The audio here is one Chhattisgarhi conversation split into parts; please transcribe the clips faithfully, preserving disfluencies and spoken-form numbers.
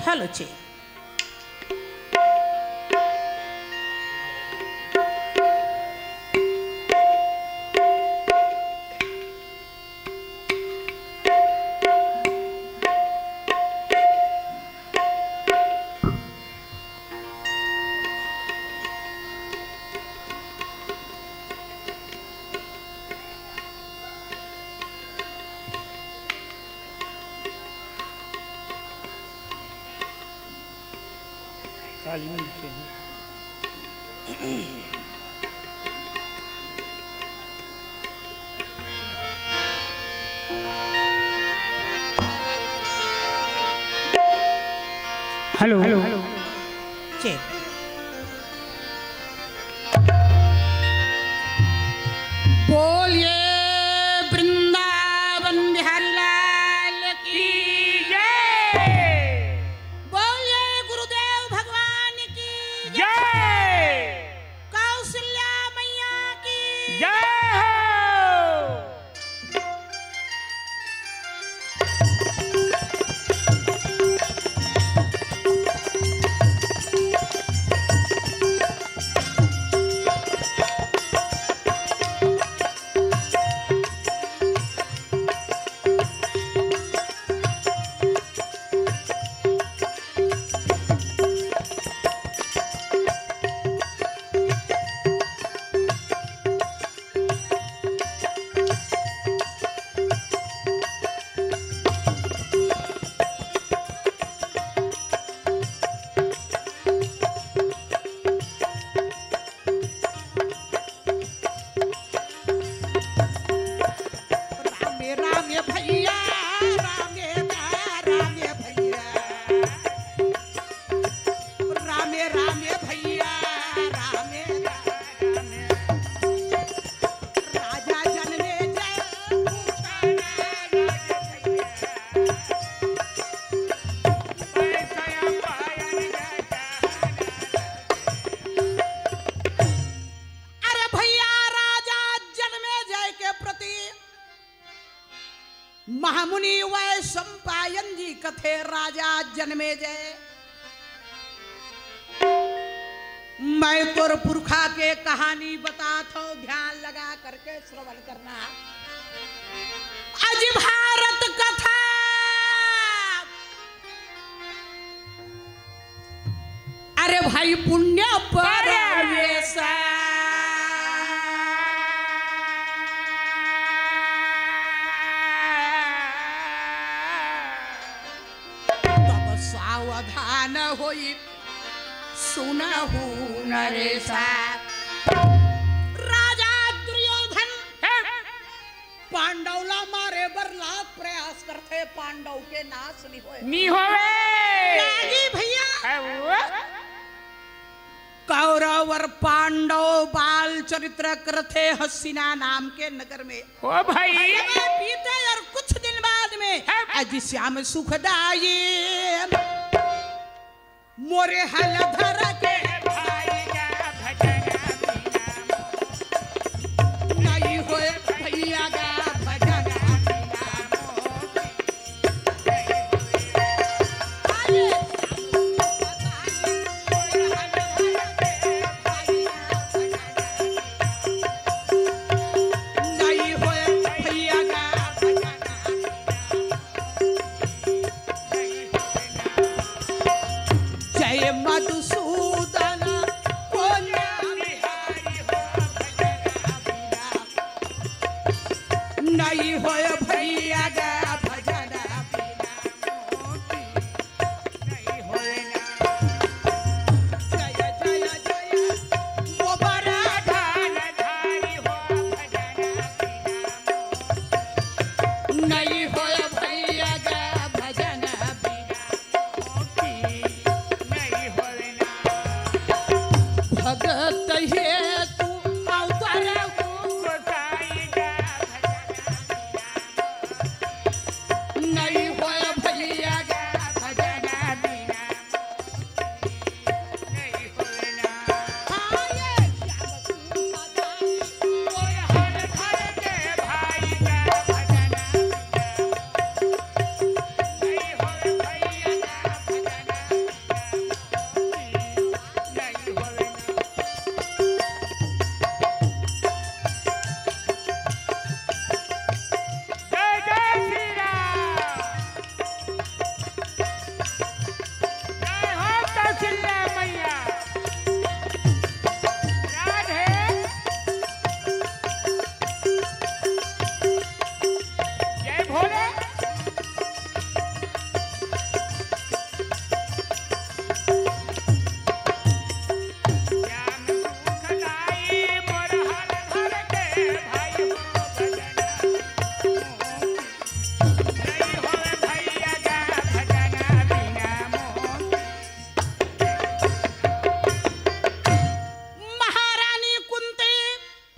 चलो चे। काली मंदिर के हैं। हेलो। हेलो। चे। बोलिए वृंदावन बिहारी लाल की जय। बोलिए गुरुदेव भगवान की जय। कौशल्या मैया की जय हो। रामे रामे भैया, रामे दा रामे भैया, रामे रामे भैया, रामे दा रामे। राजा जनमे जय पूछा ना राजा भैया। अरे भैया, राजा जनमेजय के प्रति महामुनि वैशंपायन जी कथे, राजा जनमेजय, मैं तोर पुरखा के कहानी बतात हौं, ध्यान लगा करके श्रवण करना। अजि भारत कथा। अरे भाई पुण्य परमेश। तब सावधान होई सुनहु नरेशा। राजा दुर्योधन पांडव ला मारे बर लाख प्रयास करथे, पांडव के नाश नहीं होए। नहीं होवे। रागी भैया। है वो? कौरव और पांडव बाल चरित्र करथे हस्तिना नाम के नगर में। हो भाई। समय बीते और कुछ दिन बाद में है। अजि श्याम सुखदाई मोरे हल धर के भाई का भजन बिना मोती। नहीं होए भैया का भजन बिना मोती। जय मधुसूदन कोन बिहारी हो भजन बिना। नहीं होय भैया गा भजन बिना मोती नहीं होय ना। जय जय जय मोबरा धान धारी हो भजन बिना मोती नहीं होय भैया गा भजन बिना मोती नहीं होय ना। भगत हेतु अवतार हो गोसाई गा भजन बिना मोती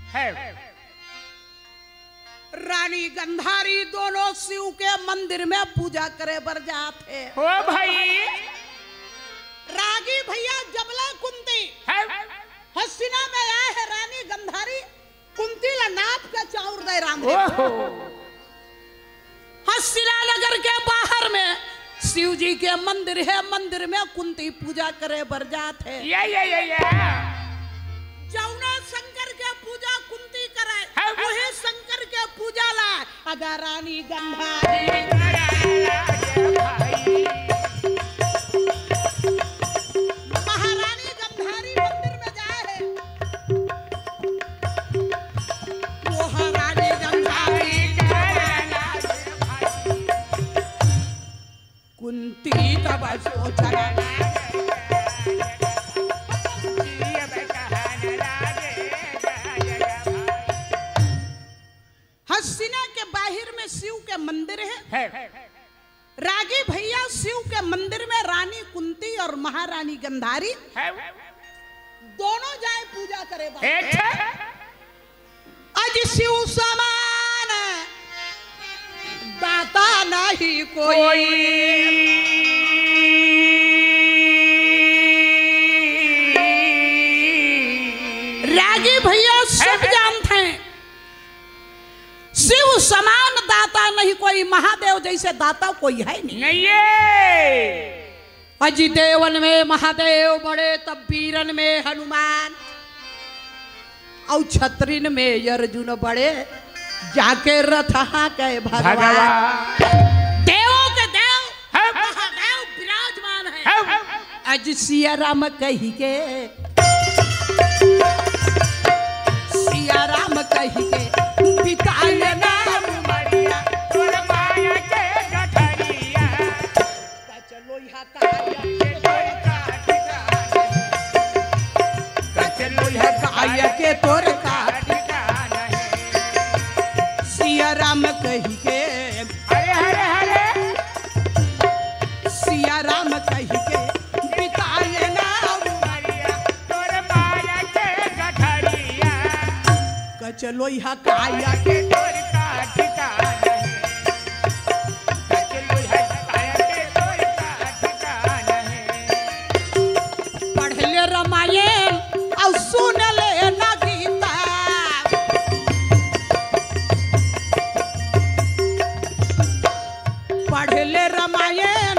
है। रानी गंधारी दोनों शिव के मंदिर में पूजा करे बर जात हे। ओ भाई। रागी भैया, जबला कुंती है। हस्तिना में आए हे रानी गंधारी, कुंती ला नाप के चाउर दे रांधे। ओहो। हस्तिना नगर के बाहर में शिव जी के मंदिर हे, मंदिर में कुंती पूजा करे बर जात हे। ये, ये, ये, ये। जौना शंकर के पूजा कुंती करे, हाँ। वही शंकर के पूजा ला अगर रानी गंधारी। महारानी गंधारी मंदिर में जाए हे। वो रानी गंधारी। कुंती तब सोचन लागे। हस्तिना के बाहिर में शिव के मंदिर हे। है। रागी भैया, शिव के मंदिर में रानी कुंती और महारानी गंधारी है। दोनों जाए पूजा करे बर। अच्छा। अज शिव समान दाता नहीं कोई। कोई। रागी भैया सब जानते हैं, शिव समान दाता नहीं कोई, महादेव जैसे दाता कोई है नहीं। नहीं है। अजी देवन में महादेव बड़े, तब बीरन में हनुमान, अउ छतरिन में अर्जुन बड़े, जाके रथ हाँके भगवान। भगवान। देवों के देव, हाँ। महादेव विराजमान है। हाँ। अज सिया राम कही के, सिया राम कही के, बिताए नाम मरिया, तोर माया के गठरिया। कच लोइहा काय के तोर का ठिकाना हे। कच लोइहा काय के तोर का ठिकाना हे। सिया राम कही के। हरे, हरे, हरे। सिया राम कही के बिताए ना उमरिया। तोर माया के गठरिया। कच लोइहा काय के तोर का ठिकाना हे। पढ़ ले रामायण अउ सुन ले ना गीता। पढ़ ले रामायण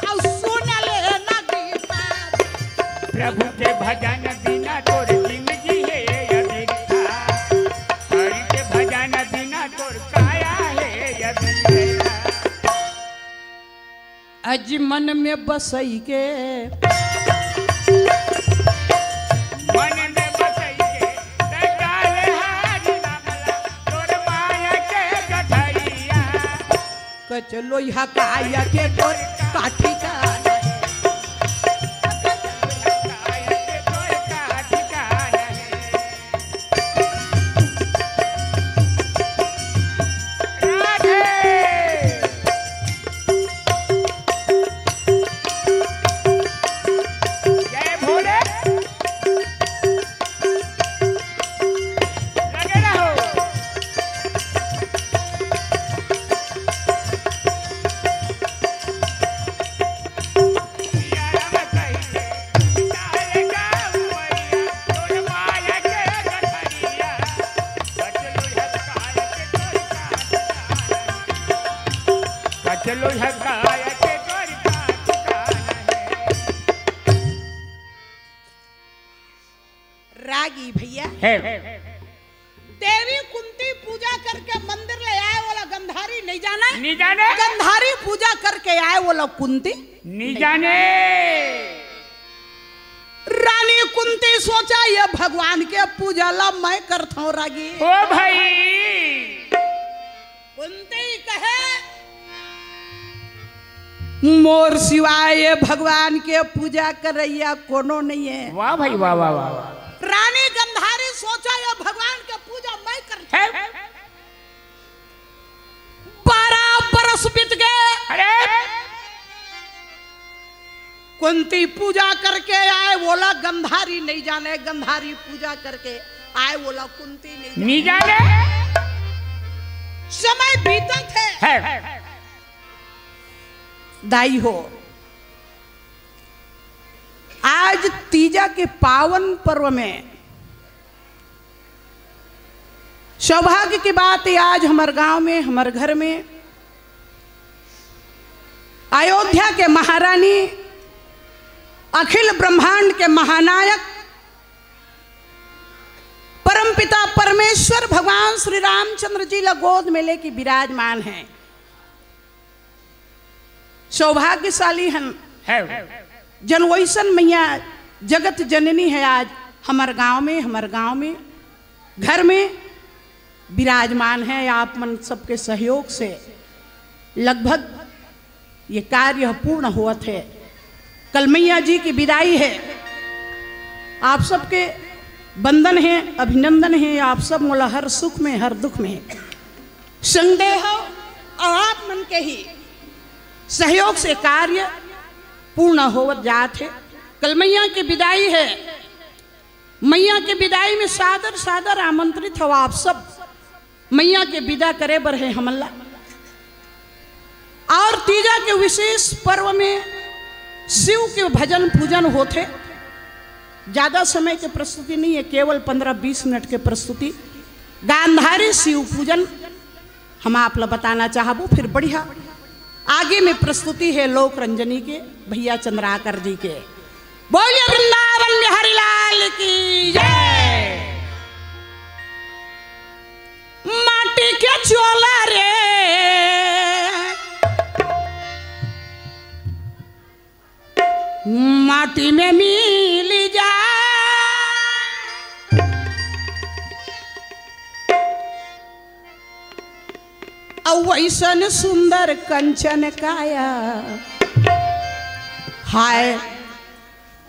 अउ सुन ले ना गीता। प्रभु के भजन बिना तोर जिंदगी हे अबिरथा। हरि के भजन बिना तोर काया हे अबिरथा। अज मन में बसई के। मन में बसई के, तै गाले हारी मामला, तोर माया के गठरिया। कच लोइहा काय के तोर का ठिकाना। राधे। जय भोले। लगे रहो। रागी भैया। है। देवी कुंती पूजा करके मंदिर ले आए वाला गंधारी नहीं जाने। नहीं जाने। गंधारी पूजा करके आए वाला कुंती नहीं जाने। रानी कुंती सोचा, ये भगवान के पूजा ला मैं करथौं रागी। ओ भाई। कुंती कहे, मोर सिवाय ये भगवान के पूजा करइया कोनो नहीं है। वाह भाई, वाह, वाह, वाह, वाह। रानी गंधारी सोचा, ये भगवान के पूजा मैं करथौं। है। बारह बरस बीत गए। अरे। कुंती पूजा करके आए, वोला गंधारी नहीं जाने, गंधारी पूजा करके आय ओला कुंती नहीं जाने। समय बीतत हे। दाई हो, आज तीजा के पावन पर्व में सौभाग्य की बात हे, आज हमर गांव में, हमर घर में अयोध्या के महारानी, अखिल ब्रह्मांड के महानायक, परमपिता परमेश्वर भगवान श्री रामचंद्र जी ला गोद में लेके विराजमान हे। सौभाग्यशाली हन। जन वैसन मैया जगत जननी हे, आज हमर गांव में, हमर गांव में, घर में विराजमान हे। आप मन सबके सहयोग से लगभग ये कार्य पूर्ण होवत हे। कल मैया जी की विदाई हे। आप सबके वंदन हे, अभिनंदन हे। आप सब मोला हर सुख में, हर दुख में संग दे हो अउ आप मन के ही सहयोग से कार्य पूर्ण होवत जात हे। कल मैया के विदाई हे, मैया के विदाई में सादर सादर आमंत्रित हो आप सब। मैया के विदा करे बर हे हमन ला। अउ तीजा के विशेष पर्व में शिव के भजन पूजन होथे। ज्यादा समय के प्रस्तुति नहीं हे, केवल पन्द्रह बीस मिनट के प्रस्तुति। गांधारी शिव पूजन हम आप ला बताना चाहबो, फिर बढ़िया आगे में प्रस्तुति हे लोक रंजनी के भैया चंद्राकर जी के। बोलिए वृंदावन बिहारी लाल की जय। माटी के चोला रे, माटी में मिल जा। अउ वैसन सुंदर कंचन काया, हाय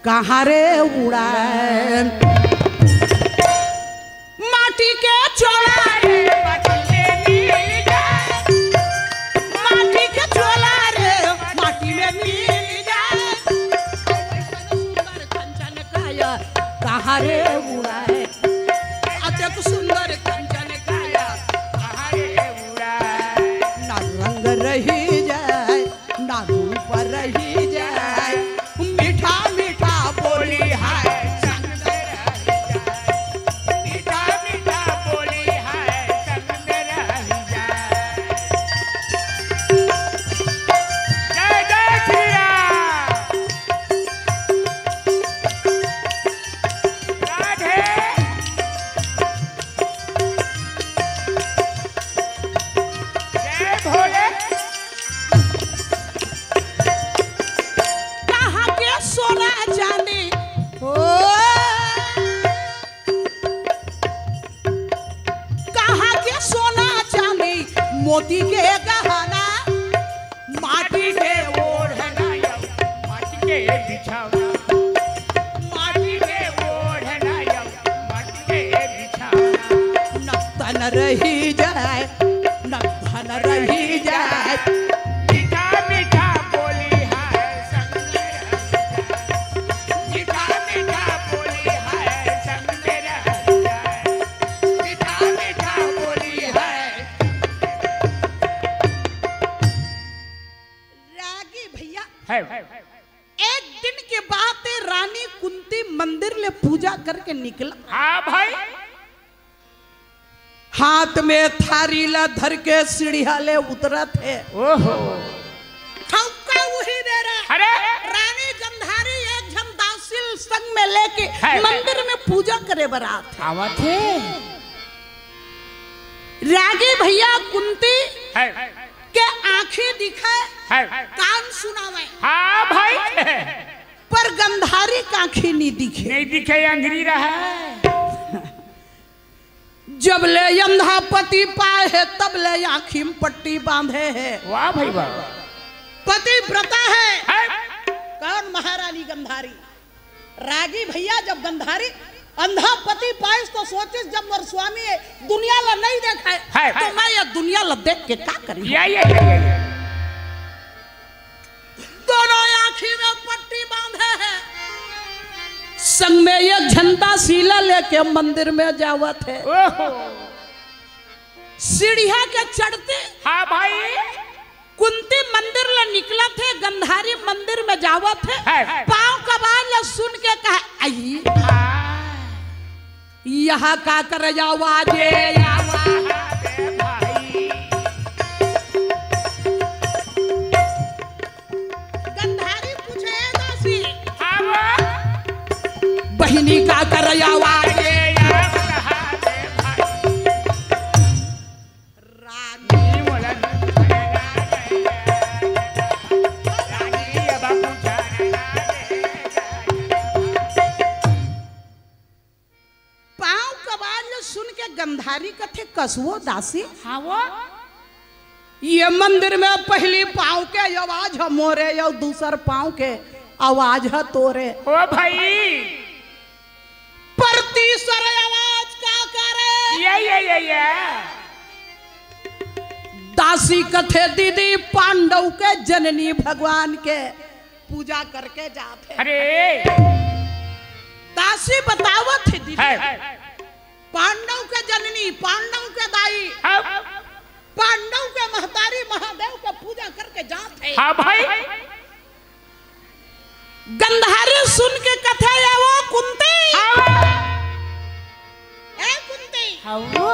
कहाँ रे उड़ाए। माटी के चोला रे, माटी में मिल जाए। माटी के चोला रे, माटी में मिल जाए। सुंदर कंचन काया, कहाँ रे उड़ाए। अतेक सुंदर कंचन काया, कहाँ रे उड़ाए। ना रंग रही जाए, ना रूप रही जाए, मीठा मीठा बोली है संग में रह जाए। मीठा मीठा बोली है संग में रह जाए। जय जय श्री राम। राधे। जय भोले। कहाँ के सोना चांदी हो, कहाँ के सोना चांदी, मोती के गहना, माटी के ओढ़ना, माटी के बिछावना, माटी के ओढ़ना, माटी के बिछावना। न तन रही जाए, न धन रही जाए। मीठा मीठा बोली है संग में रह जाए। मीठा मीठा बोली है संग में रह जाए। मीठा मीठा बोली है। रागी भैया, है। एक दिन के बात हे, रानी कुंती मंदिर ले पूजा करके निकला। हाँ भाई। हाथ में थारी ला धर के सीढ़िया ले उतरत हे। ओहो। ठौका उही बेरा। अरे। रानी गंधारी एक झन दासिल संग में लेके है, है। मंदिर में पूजा करे बर आत हे। आवत हे। रागी भैया कुंती है। के आँखी दिखे, है। कान सुनावे। हाँ भाई। पर गंधारी के आँखी नहीं दिखे। नहीं दिखे, अंधरी रहे। जब ले अंधा पति पाए हे, तब ले आँखी में पट्टी बांधे हे। वाह भाई वाह। पतिव्रता हे। है। कौन महारानी गंधारी? रागी भैया जब गंधारी अंधा पति पाइस तो सोचिस, जब मोर स्वामी ये दुनिया ला नहीं देखा है, है। तो मैं ये दुनिया ला देख के का करी? या, या, या, या, या। दोनों आँखी में पट्टी बांधे हे। संग में एक झन दासी ला लेके मंदिर में जावत हे। ओहो। सीढ़िया के चढ़ते हाँ भाई। कुंती मंदिर ले निकलत हे, गंधारी मंदिर में जावत हे। है। पाँव कबार ले सुन के कहे, "आई।" हाँ। यहाँ का कर आवाज, ये आवाज। गंधारी पूछे, "ए दासी।" हाँ वो। बहिनी का कर आवाज, ये आवाज। रानी। पाँव कबार ले सुन के गंधारी कथे, "कसवो दासी।" हाँ वो। ये मंदिर में पहली पाँव के आवाज ह मोरे, अउ दूसर पाँव के आवाज ह तोरे। ओ भाई। पर तीसर आवाज का करे? ये, ये, ये, ये। दासी कथे, "दीदी, पांडव के जननी भगवान के पूजा करके जात हे।" अरे। दासी बतावत हे, "दीदी, है। पांडव के जननी, पांडव के दाई, हाँ। पांडव के महतारी महादेव के पूजा करके जात हे।" हाँ भाई। गंधारी सुन के कथे, "ए वो कुंती।" हाँ। ए कुंती। हाँ वो।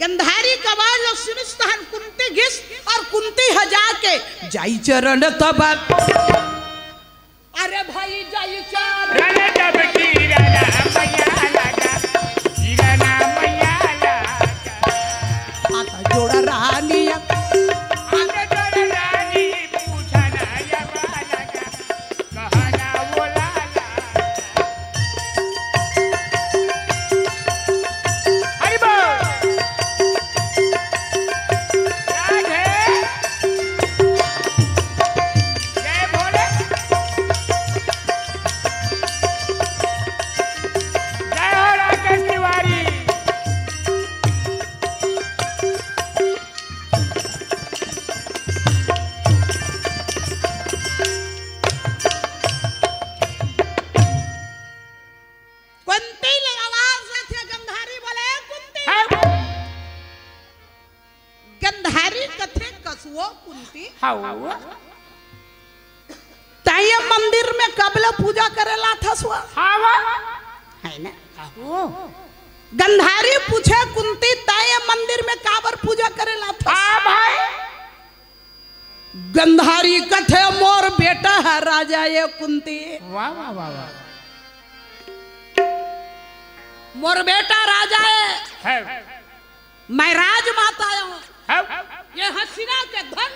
गंधारी कबार ल सुनिस तहन कुंती गिस अउ कुंती ह जाके जाई चरण तब। अरे भाई जाई चरण। रन तब की रन मैया लगा, की रन मैया लगा। हाथ जोड़ रानी। हाथ जोड़ रानी, पूछना या बालका। कहना वो लाला। हरि बोल। राधे। जय भोले। जय हो राकेश तिवारी। कुंती ले आवाज देथे, गंधारी बोले, "कुंती।" हाँ। गंधारी कथे, "कसवो कुंती।" हाँ। तैं ये मंदिर में कब ले पूजा करे ला आथस वो? हाँ वो। है ना? हाँ वो। गंधारी पूछे, "कुंती, तैं ये मंदिर में काबर पूजा करे ला आथस?" हाँ भाई। गंधारी कथे, "मोर बेटा ह राजा ए कुंती।" वाह, वाह, वाह, वाह। "मोर बेटा राजा ए।" है। मैं राजमाता हूँ। हाँ। ये हसीना के धन,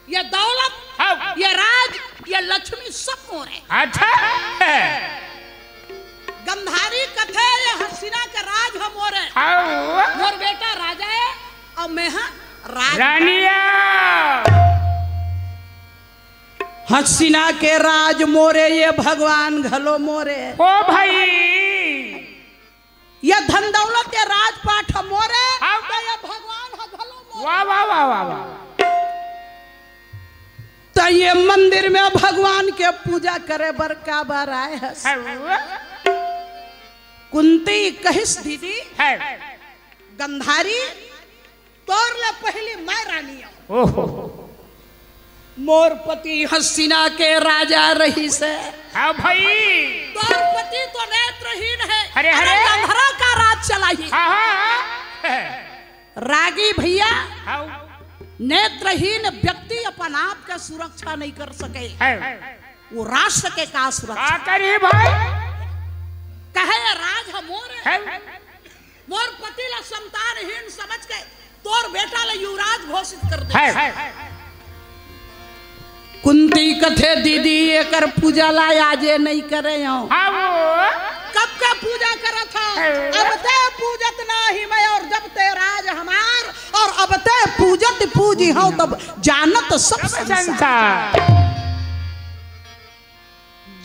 ये दौलत, हाँ। ये राज, ये लक्ष्मी सब मोर हे। अच्छा। गंधारी कथे, "ये हसीना के राज ह मोर हे। हाँ। मोर बेटा राजा हे, अउ मैं ह राज।" रानिया। हसीना के राज मोर हे, ये भगवान घलो मोर हे। ओ भाई। ये धन दौलत, ये राजपाट ह मोर हे, हाँ। त ये भगवान ह घलो मोर हे। वाह, वाह, वाह, वाह, वाह। त ये मंदिर में भगवान के पूजा करे बर काबर आए हस? हाँ। कुंती कहिस, "दीदी, हाँ। गंधारी, तोर ले पहिली मैं रानी हूँ।" ओहो। मोर पति हसीना के राजा रहिस हे। हाँ भाई। तोर पति तो नेत्रहीन हे। अरे, अरे अरे। लंगड़ा का राज चलाही। हाँ, हाँ, हाँ। रागी भैया, हाँ। नेत्रहीन व्यक्ति अपन आप के सुरक्षा नहीं कर सके। हाँ। वो राष्ट्र के का सुरक्षा? का करी भाई? कहे, "ये राज ह मोर हे।" हाँ। मोर पति ला संतानहीन समझ के तोर बेटा ला युवराज घोषित कर दे। है। कुंती कथे, "दीदी, एकर पूजा ला आजे नहीं करे हूँ।" हाँ वो। कब का पूजा करत हूँ? है। अब ते पूजत नाही मैं, अउ जब ते राज हमार, अउ अब ते पूजत पूजी हूँ, तब जानत सब सब संसार। संसार।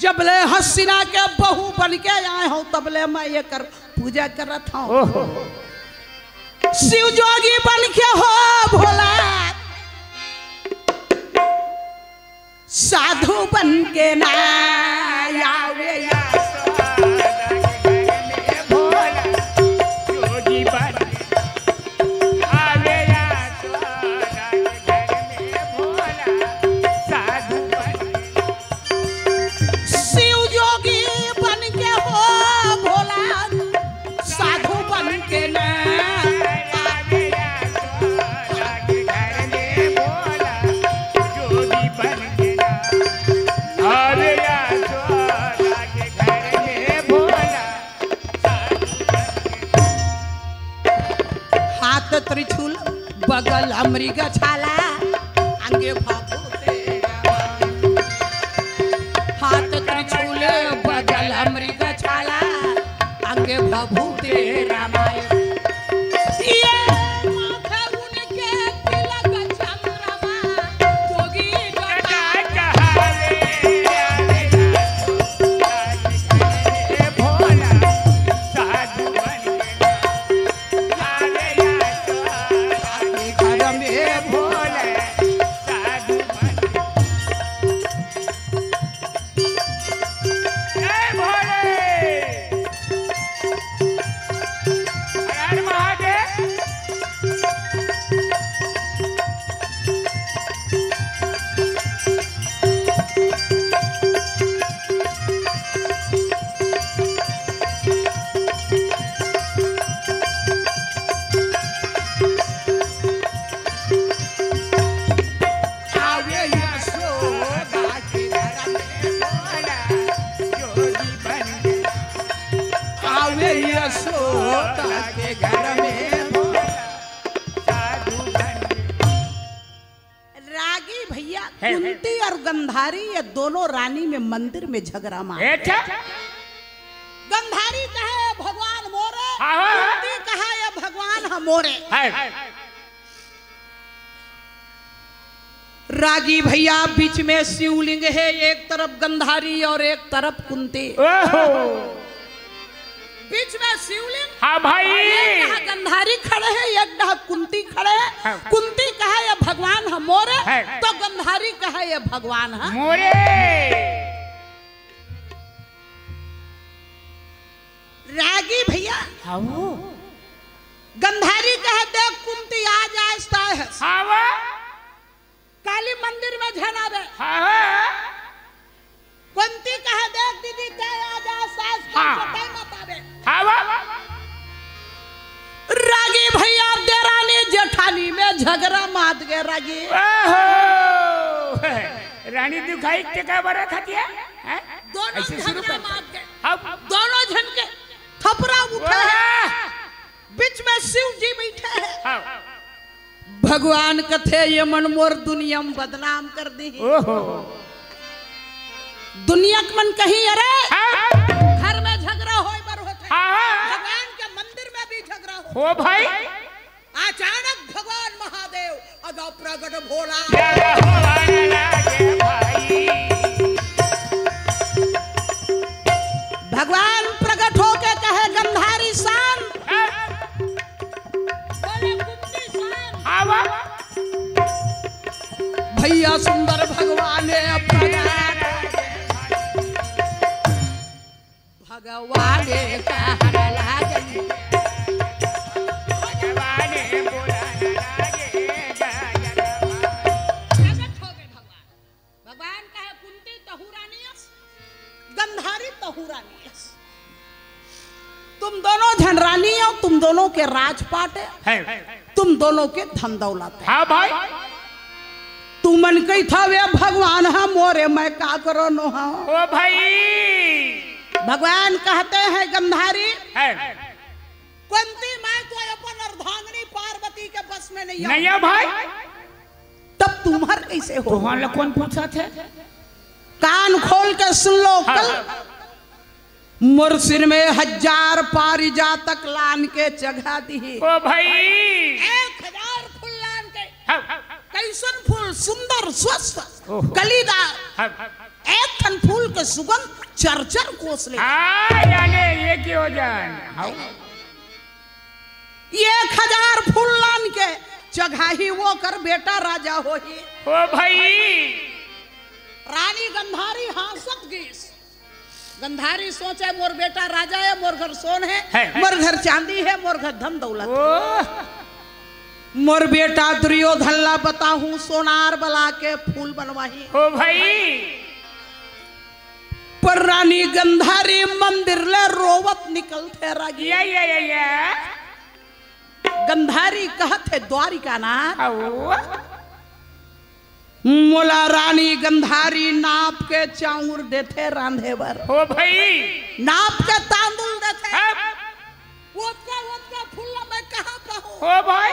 जब ले हसीना के बहू बन के आए हूँ, तब ले मैं एकर पूजा करत हूँ। ओहो। शिव जोगी बन के हो भोला, साधु बन के ना आवे। यशोदा के घर में भोला जोगी बन के आवे। यशोदा के घर में भोला साधु बन के। शिव जोगी बन के हो भोला, साधु बन के ना। हाथ त्रिशूल बगल मृग छाला, अंगे भभूते रामायण। हाथ त्रिशूल बगल मृग छाला, अंगे भभूते रामायण। ये माथे उनके तिलक चंद्रमा, जोगी जटा कहावे। भोला साधु बन के घर में भोले साधु बन। जय भोले। हर हर महादेव। आवे यशोदा के घर में भोला जोगी बन के। आवे यशोदा के घर में भोला साधु बन के। रागी भैया, है, है। कुंती और गंधारी, ये दोनों रानी में मंदिर में झगड़ा मार। ए, अच्छा। गंधारी कहे, "भगवान मोरे", हाँ, हाँ। कुंती कहा, "ये भगवान ह मोरे।" है। रागी भैया, बीच में शिवलिंग है, एक तरफ गंधारी और एक तरफ कुंती। ओहो। बीच में शिवलिंग। हाँ भाई। एक डहा गंधारी खड़े है, एक डहा कुंती खड़े है। हाँ। कुंती कहे, "ये भगवान ह मोरे", है। तो गंधारी कहे, "ये भगवान ह मोरे।" रागी भैया। हाँ। गंधारी कहे, "देख कुंती, आ जाए, साहस। हाँ। काली मंदिर में झन आवे।" हाँ। कुंती कहे, "देख दीदी, तै आ जा, सास के हाँ। चटाई मत आवे।" हाँ, वाह। रागी भैया, देरानी जेठानी में झगड़ा मात गए रागी। ओहो। रानी दुखाई के का बरा खाती है? हैं? दोनों ऐसे शुरू झगड़ा कर। मात गए। हाँ। दोनों झन के थपरा उठे हैं। वाह। बीच में शिव जी बैठे हैं। हाँ। भगवान कथे, "ये मन मोर दुनिया में बदनाम कर दी।" ओहो। दुनिया के मन कही, "अरे, हाँ। घर में झगड़ा होए बर होथे।" हाँ। भगवान के मंदिर में भी झगड़ा होथे। हो भाई। अचानक भगवान महादेव अगा प्रगट भोला। जय भगवान लागे भाई। भगवान प्रगट होके कहे, "गंधारी शांत।" हाँ। बोले, "कुंती शांत।" हाँ, वाह। भैया सुंदर भगवान प्रगट। भगवान कहन लागल। भगवान बोलन लागे गगनमा। प्रगट हो गए भगवान। भगवान कहे, "कुंती तहू रानी अस, गंधारी तहू रानी अस। तुम दोनों झन रानी हो, तुम दोनों के राजपाट है, है। तुम दोनों के धन दौलत है।" हाँ भाई। तुमन कही था, "वे भगवान ह मोरे, मैं का करो नो हा?" ओ भाई। भगवान कहते हैं, "गंधारी, है। कुंती, मैं तो अपन अर्धांगिनी पार्वती के बस में नहीं आऊं।" नहीं है भाई। तब तुम्हार कैसे हो? तुहार ला कौन पूछा थे? कान खोल के सुन लो, हाँ। कल मोर सिर में हजार पारिजातक लान के चघा दी। ओ भाई। एक हजार फूल लान के। हाँ। कैसन फूल? सुंदर, स्वस्थ, ओहो। कलीदार। हाँ। एक ठन फूल के सुगंध चर चर कोस ले। हाँ, जाने ये की हो जाए। हाँ। एक हजार फूल लान के चघाही, वो कर बेटा राजा होही। ओ भाई। रानी गंधारी हाँसत गिस। गंधारी सोचे, मोर बेटा राजा हे, मोर घर सोन हे, है, है। मोर घर चांदी हे, मोर घर धन दौलत हे। ओह। मोर बेटा दुर्योधन ला बताहूँ, सोनार बला के फूल बनवाही। हो भाई। पर रानी गंधारी मंदिर ले रोवत निकलथे रागी। या, या, या, या। गंधारी कहत हे, द्वारिका नाथ, आओ। मोला रानी गंधारी नाप के चाउर देथे रांधे बर। हो भाई। नाप के तांदुल देथे। हाँ। ओतका, ओतका फूल ला मैं कहाँ पाहूँ? हो भाई।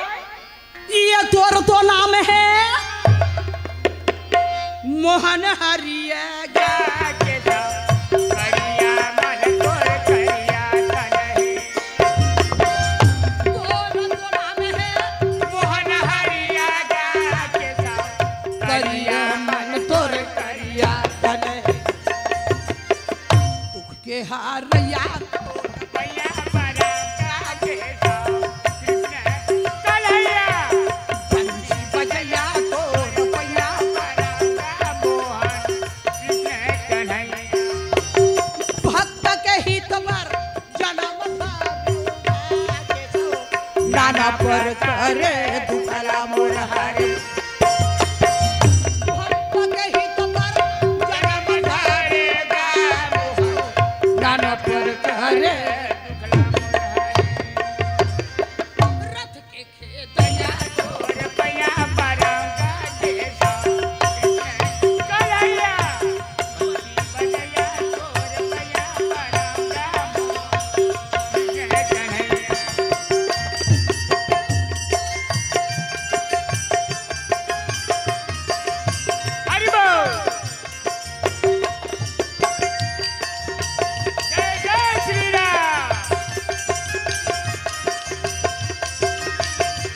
ये तोर तो नाम हे मोहन हरिया गा। करिया मन तोर करिया तन हे। तोर तो नाम हे मोहन हरिया गा। करिया मन तोर करिया तन हे। दुख के हार यार। भैया बड़ा काके कृष्ण कन्हैया। बंसी बजैया तोर भैया बड़ा मोहन कृष्ण कन्हैया। भक्त के हित बर जनम धरे। नाना प्रकार दुख ला मोर हरे। भक्त के हित बर जनम धरे। नाना प्रकार दुख ला मोर हरे। रथ के खेत या तोर पैया बरंगा देसा। कलैया। हरि बोल। जय जय श्री राम।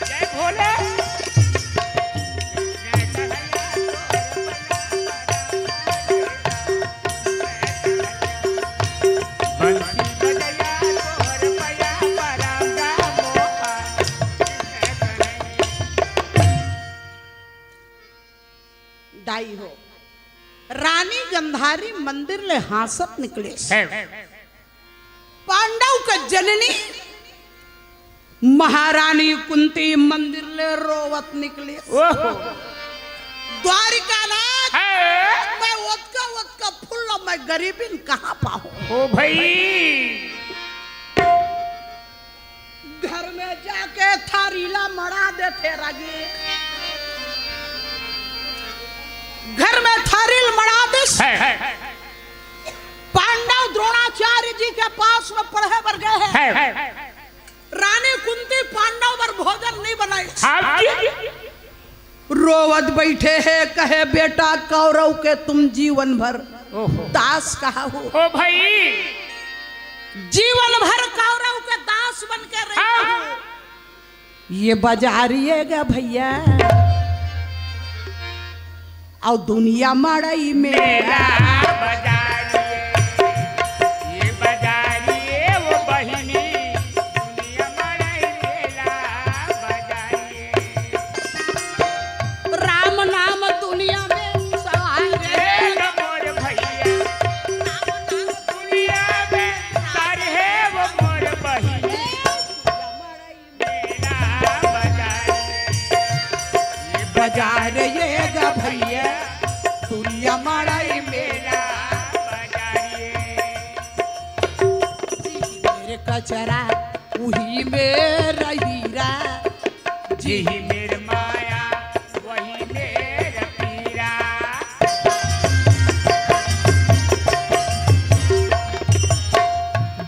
जय भोले। दाई हो, रानी गंधारी मंदिर ले हाँसत निकले। है। पांडव का जननी महारानी कुंती मंदिर ले रोवत निकली। ओहो। द्वारिका नाथ, है। मैं ओतका ओतका फूल मैं गरीबिन कहाँ पाहूँ? ओ भाई। घर में जाके थारी ला मड़ा देथे रागी। घर में थारी ला मड़ा दिस। है, है। पांडव द्रोणाचार्य जी के पास में पढ़े बर गए हैं। है। रानी कुंती पांडव बर भोजन नहीं बनाई। हाँ जी। रोवत बैठे हे, कहे, "बेटा, कौरव के तुम जीवन भर ओहो। दास कहा हो।" ओ भाई। जीवन भर कौरव के दास बन के रही हाँ। हो। ये बाजारी हे गा भैया। अउ दुनिया मड़ई मेला। मेला बाजारी, ये बाजारी, वो बहिनी, दुनिया मड़ई मेला बाजारी। राम नाम दुनिया में सारे हे ग मोर भैया। राम नाम दुनिया में सारे हे वो मोर बहिनी। मेला बाजार। ये बाजार ये गा भैया, दुनिया मड़ई मेला बाजार ये। मेरे कचरा उही मेरा हीरा। जेही मेर माया, वही मेर पीरा।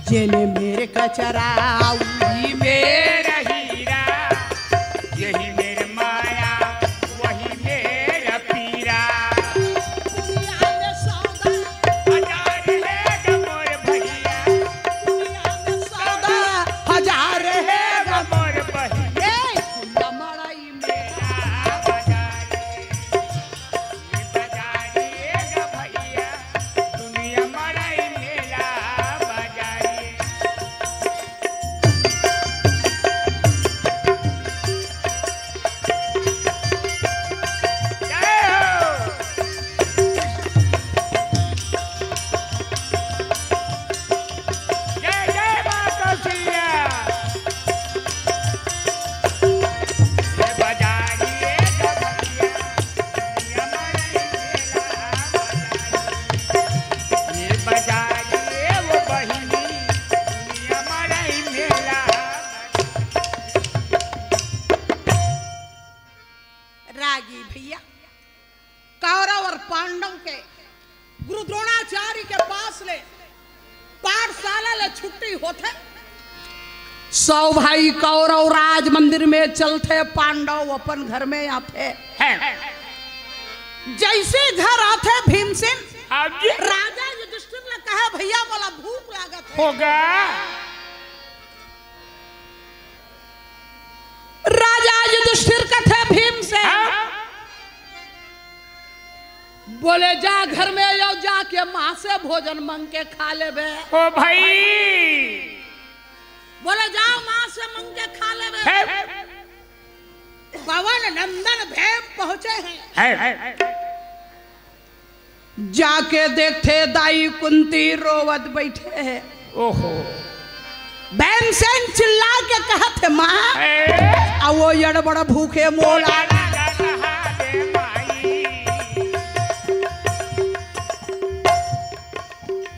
जेने मेर कचरा, उही मेर हीरा। जेही मेर माया, वही मेर पीरा। दुनिया में सौदा हजार हे ग मोर भैया। दुनिया में सौदा हजार हे ग मोर बहिनी। ए, दुनिया मड़ई मेला बाजारी, ये बाजारी हे ग भैया, दुनिया मड़ई मेला बाजारी। सौ भाई कौरव राज मंदिर में चलथे, पांडव अपन घर में आथे। है। जैसे घर आथे भीमसेन, हाँ जी। राजा युधिष्ठिर ला कहे, "भैया, मोला भूख लागत हे।" होगा। राजा युधिष्ठिर कथे भीमसेन, हाँ। बोले, "जा घर में, अउ जाके माँ से भोजन मंग के खा लेबे।" ओ भाई। बोले, "जाओ, माँ से मंग के खा लेबे।" है। पवन नंदन भीम पहुंचे हैं। है। जाके देखथे दाई कुंती रोवत बइठे हे। ओहो। भीमसेन चिल्ला के कहत हे, "माँ, है। अउ वो अड़बड़ भूखे मोला।"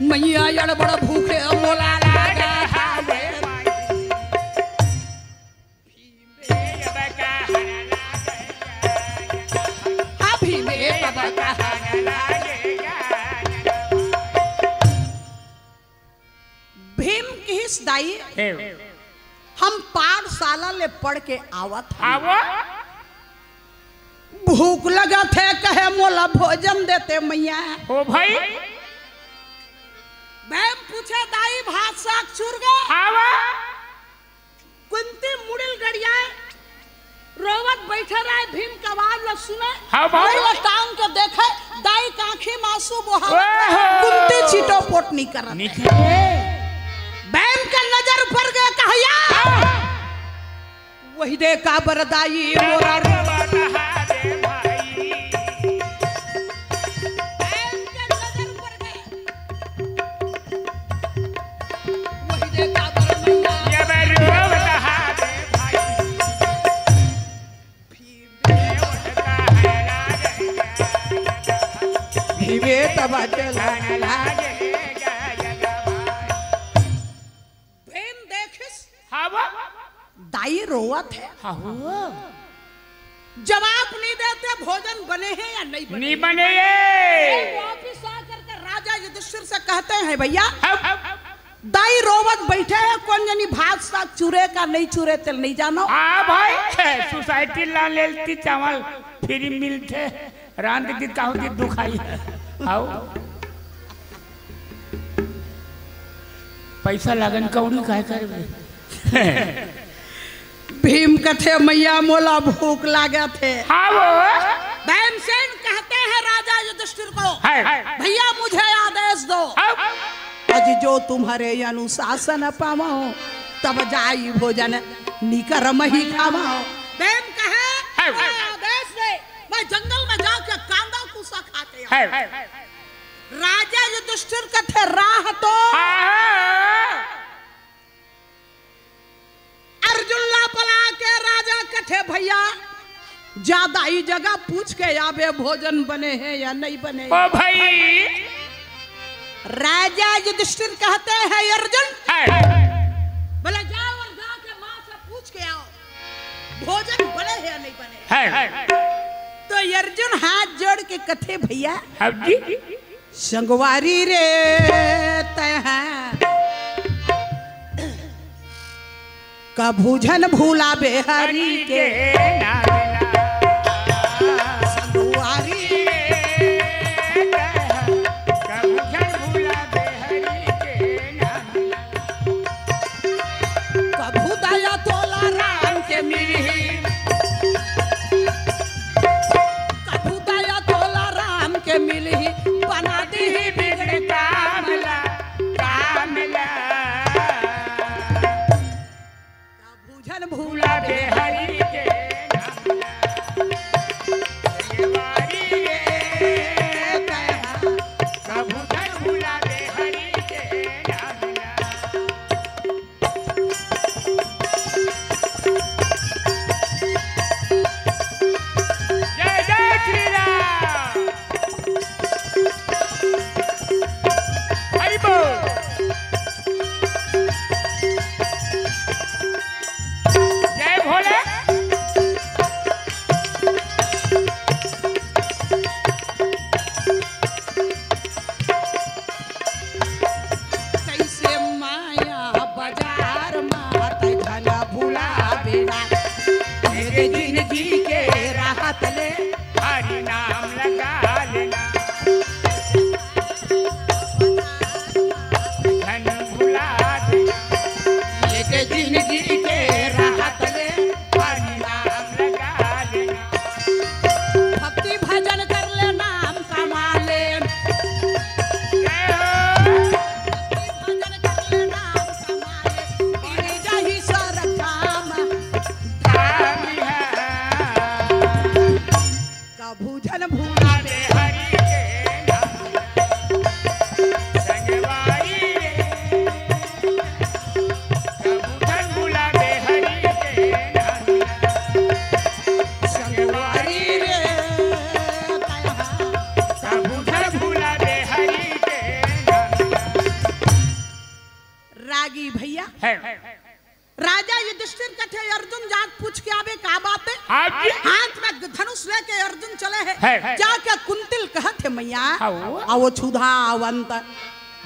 मइया अड़बड़ भूखे मोला लागे हावे। अभी में बाबा का भीम किहिस, "दाई, हे। हम पाठशाला ले पढ़ के आवत हन। आवा। भूख लगत हे, कहे मोला भोजन देते मइया।" ओ भाई। भीम पूछे, "दाई, भात साग चुर गे?" आवा। कुंती मुड़ी ल गड़ियाए, रोवत बइठे रहे, भीम के आवाज ल सुने, हाँ भाई। मुड़ी ल टांग के देखे, दाई के आँखी म आंसू बोहावत हे, ओहो। कुंती चिटोपोट नइ करत हे। निकले। भीम के नजर पर गे, कहिया। हाँ। वही दे काबर दाई मोरा रो। भीम देखिस, हाँ वो। दाई रोवत हे। हाँ वो। जवाब नइ देते, भोजन बने हे या नइ बने? नइ बने हे। वापिस आ करके राजा युधिष्ठिर से कहते हैं, "भइया, हाँ। दाई रोवत बइठे हे, कोन जनी भात साग चुरे का नइ चुरे, तेला नइ जानव।" हाँ भाई, सोसाइटी ला लेलती चावल, फ्री मिलथे। रांध के कहूँ कि दुखाई। आओ। पैसा लागन कौड़ी काय करबे? भीम कथे, "मइया मोला भूख लागत हे।" हाँ वो। भीमसेन कहते हैं राजा युधिष्ठिर को, है। "भइया मुझे आदेश दो। हाँ। आज जो तुम्हारे अनुशासन पावो, तब जाई भोजन निकरम ही खावो।" भीम कहे, है। "मैं आदेश दे, मैं जंगल में जाके कांदा कुसा खाते आऊं।" है। राजा युधिष्ठिर कथे, "राह तो।" हाँ। अर्जुन ला बला के राजा कथे, "भइया, जा दाई जगह पूछ के आबे, भोजन बने हे या नइ बने?" ओ भाई। राजा युधिष्ठिर कहते हैं, "अर्जुन।" है। बोले, "जाओ और जाके माँ से पूछ के आओ, भोजन बने हे या नइ बने?" है। तो अर्जुन हाथ जोड़ के कथे, "भइया।" हाँ जी। संगवारी रे तैं कभू झन भुलाबे हरि के नाम ला। संगवारी रे तैं कभू झन भुलाबे हरि के नाम ला। कभू दया तोला राम के मिलही, कभू दया तोला राम के मिलही, बना दीही बिगड़े काम ला, काम ला। कभू झन भुलाबे हरि के नाम ला। संगवारी रे तैं कभू झन भुलाबे हरि के नाम ला। जिंदगी के राहत ले, हरि नाम लगा लेना। भक्ति भजन कर ले, नाम कमा ले। जय हो। भक्ति भजन कर ले, नाम कमा ले। मिल जाही स्वर्ग धाम। धाम है। कभू झन भूला दे हरि के नाम। संगवारी रे। कभू झन भूला दे हरि के नाम। संगवारी रे। कभू झन भूला दे हरि के नाम। रागी भैया। है। राजा युधिष्ठिर कथे, "अर्जुन, जात पूछ के आबे, का बात है?" हाँ जी। हाथ में धनुष लेके अर्जुन चले हैं। है। जाके कुंती ल कहत हे, "मैया, हाँ, वो। आओ छुधावंत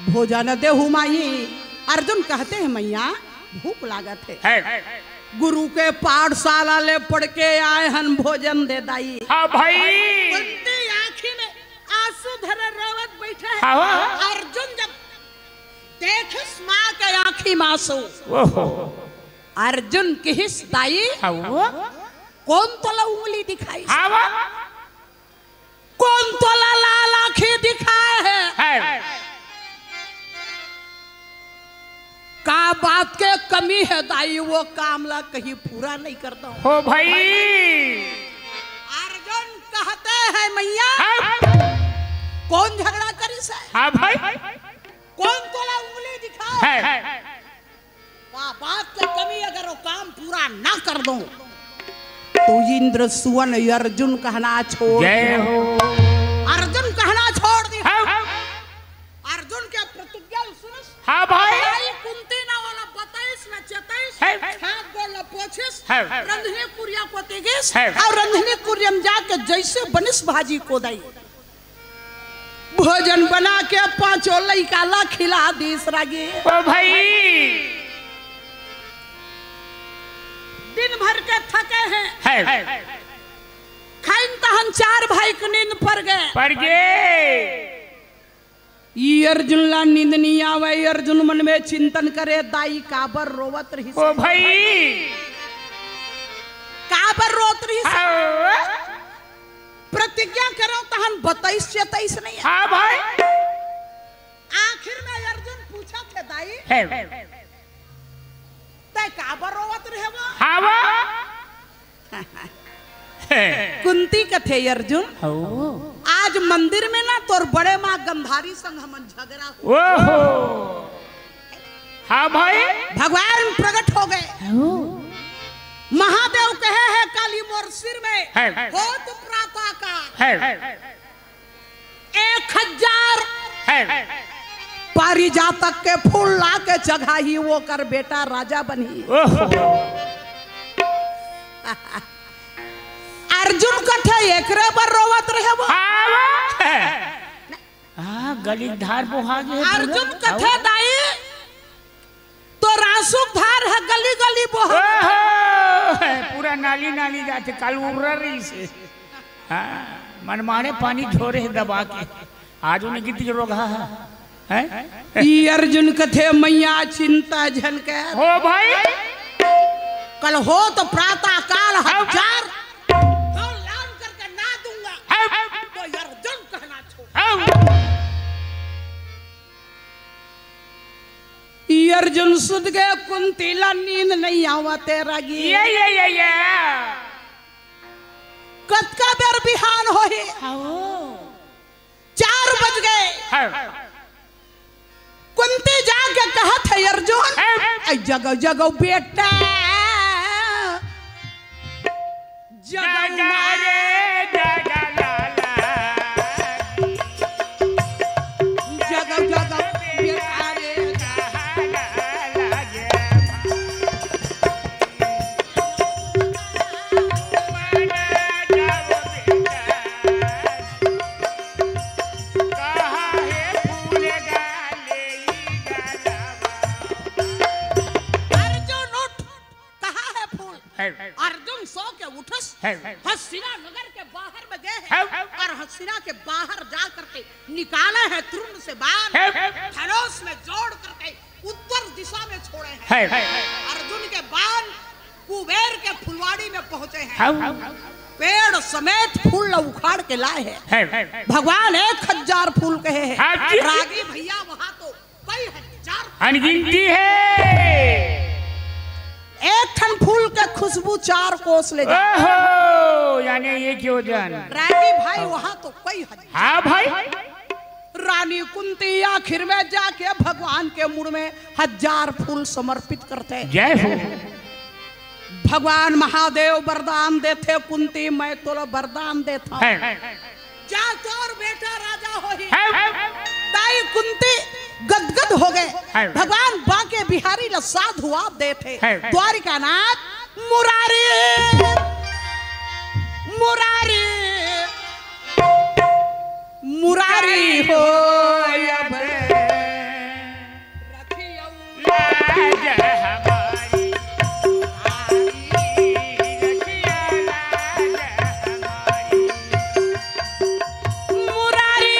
भोजन देहु माई।" अर्जुन कहते हैं, "मैया, भूख लागत है। है। गुरु के पाठशाला ले पढ़ के आए हन, भोजन दे दाई।" हाँ भाई। कुंती आँखी में आंसू धरे रोवत बैठे हैं। हाँ। अर्जुन जब देखिस माँ के आँखी में आंसू, ओहो। अर्जुन किहिस, "दाई, हाँ, वो। कौन तोला उंगली दिखाइस? हाँ, वो। कौन तोला लाल आँखी दिखाए है? है। का बात के कमी है दाई, वो काम ला कहीं पूरा नहीं करता हूँ?" हो भाई। अर्जुन कहते हैं, "मैया, हाँ। कौन झगड़ा करिस है? हाँ भाई। कौन तोला उंगली दिखाए है? है। का बात के कमी, अगर वो काम पूरा ना कर दो तो इंद्र सुवन अर्जुन कहना छोड़ दे।" जय हो। अर्जुन कहना छोड़ दे। हाँ। अर्जुन के प्रतिज्ञा सुनस। हाँ भाई। भाई कुंती ना वाला बताइस ना चेताइस। है। हाथ गोड़ ला पोछिस। है। रंधनी कुरिया को तेगिस। है। और रंधनी कुरिया में जाके जैसे बनिस भाजी को दई। भोजन बना के पांचों लइका ला खिला दिस रागी। ओ भाई। दिन भर के थके हैं। है। खाइन तहन चार भाई के नींद पर गए। पर गए। ई अर्जुन ला नींद नहीं आवे। अर्जुन मन में चिंतन करे, "दाई काबर रोवत रहिस? ओ भाई। काबर रोवत रहिस?" हाँ। प्रतिज्ञा करो तहन बताइस चेताइस नहीं है। हाँ भाई। आखिर में अर्जुन पूछा थे, "दाई, है। तै काबर रोवत रहे वो?" हाँ वो। कुंती कथे, "अर्जुन, हाँ। आज मंदिर में ना तोर बड़े माँ गंधारी संग हमन झगड़ा हो।" ओहो। हाँ भाई। भगवान प्रकट हो गए। हाँ। महादेव कहे है, "काली मोर सिर में है। होत प्रातः काल।" है। एक हजार है। पारिजातक के फूल ला के चघाही, वो कर बेटा राजा बनी। ओहो। अर्जुन कथे एकरे बर रोवत रहे वो। हाँ, वो। हाँ, गली धार बोहा गए पूरा। अर्जुन कथे, हाँ। दाई, तोर आंसू के धार ह गली गली बोहा। ओहो, पूरा नाली नाली जाथे, काल उर्रा रहिसे। हाँ, मनमाने पानी झोरे हे दबा के। आज उन्हें कितनी रोग हा, हैं? ई अर्जुन कथे, "मैया चिंता झन कर।" हो भाई। कल होत प्रातः काल हजार लाल करके ना दूंगा। हाँ। तो अर्जुन कहना छोड़। हाँ। ई अर्जुन सुत गए, कुंती ला नींद नहीं आवत हे रागी। ये, ये, ये, ये। कतका बेर बिहान होही? हाँ। चार बज गए। हाँ। कुंती जाके कहत हे, "अर्जुन, हाँ। ए, जगो, जगो बेटा।" जगौ ना रे, जगौ लाला। जगौ, जगौ, बेटा रे। अर्जुन उठ। कहाँ है फूल? है। अर्जुन सो के उठस, है। हस्तिना नगर के बाहर में गए हैं, है। और हस्तिना के बाहर जा करके निकाले हैं त्रिशूल से बाण, है। धनुष में जोड़ करके उत्तर दिशा में छोड़े हैं। है। अर्जुन कुबेर के फुलवाड़ी में पहुंचे हैं। हाँ। पेड़ समेत फूल ल उखाड़ के लाए हैं। है। भगवान एक हजार फूल कहे हैं। हाँ जी। रागी भैया वहां तो कई हजार अनगिनती है। एक ठन फूल के खुशबू चार कोस ले जाए। ओहो, यानी ये क्यों जान? रागी भाई वहां तो कई हजार। हाँ भाई। रानी कुंती आखिर में जाके भगवान के मुड़ में हजार फूल समर्पित करथे। जय हो। भगवान महादेव वरदान देथे, कुंती मैं तोला वरदान देथंव। है। जा तोर बेटा राजा होही। है। दाई कुंती गदगद हो गए। है। भगवान बांके बिहारी ला साधुवाद देथे। है। द्वारिकानाथ मुरारी, मुरारी, मुरारी हो अब। रखियौ लाज हमारी। मुरारी,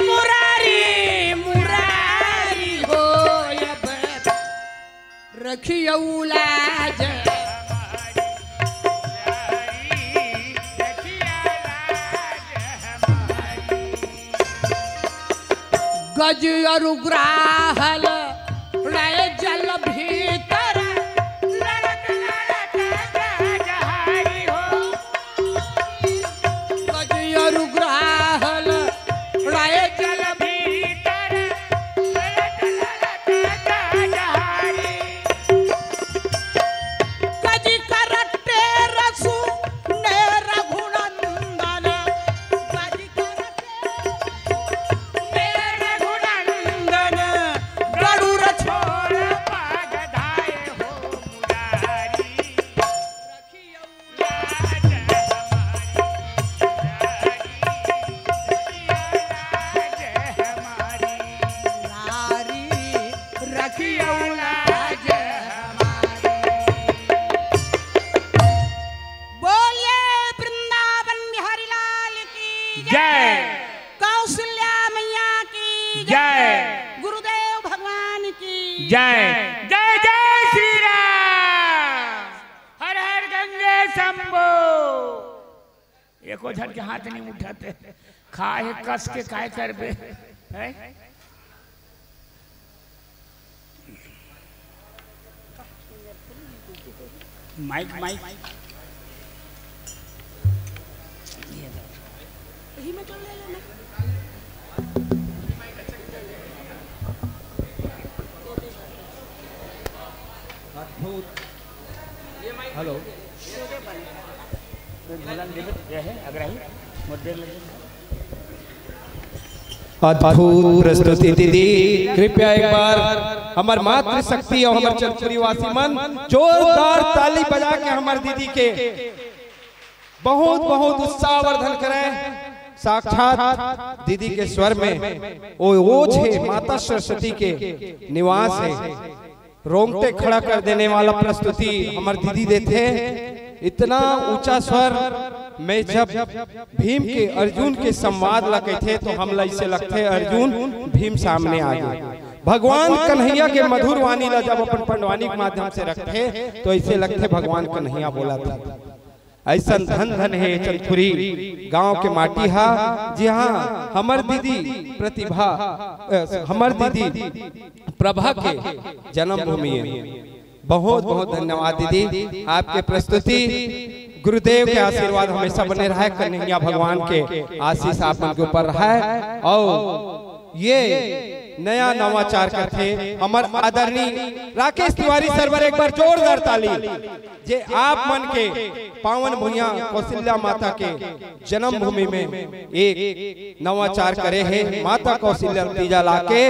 मुरारी, मुरारी हो अब। रखियौ लाज। गज अरु ग्राहल रहे जल भीतर, लड़त लड़त गज हारी हो। गज अरु ग्राहल रहे जल भीतर, लड़त लड़त गज हारी। गज करटे रसु ने रघुनंदन, गज करटे रसु ने रघुनंदन, गरुड़ छोड़ पाग धाय हो मुरारी। रखियौ लाज हमारी, रखियौ लाज हमारी। नारी रखियौ लाज हमारी। बोलिए वृंदावन बिहारी लाल की जय। जय। कौशल्या मैया की जय। जय। गुरुदेव भगवान की जय। जय जय श्री राम। हर हर गंगे शंभो। एको झन के हाथ नहीं उठाते। खा हे कस के काय करबे? हैं? Mic, mic. अद्भुत। हेलो। अद्भुत प्रस्तुति दीदी, कृपया एक बार हमर मातृशक्ति अउ हमर चंदखुरी वासी मन जोरदार ताली बजा के हमर दीदी के बहुत बहुत उत्साहवर्धन करें। साक्षात दीदी के स्वर में ओ ओज हे, माता सरस्वती के निवास हे। रोंगटे खड़ा कर देने वाला प्रस्तुति हमर दीदी देथे। इतना ऊंचा स्वर में जब भीम के अर्जुन के संवाद ला कहिथे तो हमला इसे लगथे अर्जुन भीम सामने आ गे। भगवान कन्हैया के मधुर वाणी ला जब अपन पंडवानी के माध्यम से रखथे तो इसे लगथे भगवान कन्हैया बोलथे। अइसन धन धन हे चंदखुरी गांव के माटी हा, जिहां हमर दीदी प्रतिभा, अ, हमर दीदी प्रभा के जन्मभूमि हे। बहुत बहुत धन्यवाद दीदी, आपके प्रस्तुति, गुरुदेव के आशीर्वाद हमेशा बने रहे, कन्हैया भगवान के आशीष आप मन के ऊपर रहे। अउ ये नया नवाचार करथे हमर आदरणीय राकेश तिवारी सर बर एक बार जोरदार ताली। जे आप मन के पावन भुइयां कौशल्या माता के जन्मभूमि में एक नवाचार करे हे, माता कौशल्या तीजा लाके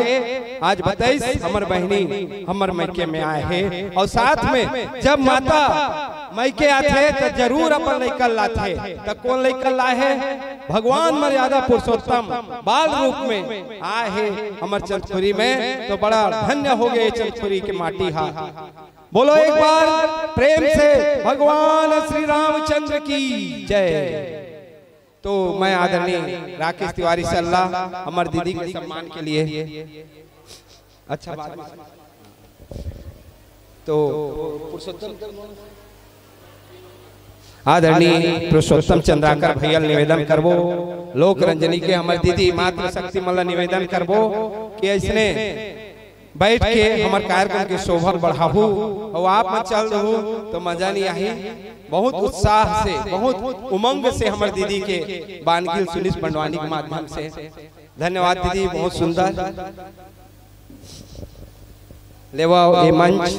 आज बताइस हमर बहिनी हमर मइके में आए हे। अउ साथ में जब माता मइके आथे त जरूर अपन लइका लाथे। त कोन लइका लाए हे? भगवान मर्यादा पुरुषोत्तम बाल रूप में आए हे हमर चंदखुरी में। तो बड़ा धन्य हो गे चंदखुरी के माटी हा। बोलो एक बार प्रेम से भगवान श्री रामचंद्र की जय। तो मैं आदरणीय राकेश तिवारी सर ला हमर दीदी के सम्मान के लिए अच्छा बात। तो पुरुषोत्तम आदरणीय पुरुषोत्तम चंद्राकर भैया ल निवेदन करबो, लोक रंजनी के हमर दीदी मातृ शक्ति मन ल निवेदन करबो कि अइसने बैठ के हमर कार्यक्रम के शोभा बढ़ाहू, अउ आप मन चल दहू तो मजा नहीं आही। बहुत उत्साह से, बहुत उमंग से हमर दीदी के बानगी ल सुनिस पंडवानी के माध्यम से। धन्यवाद दीदी, बहुत सुंदर। लेवा ये मंच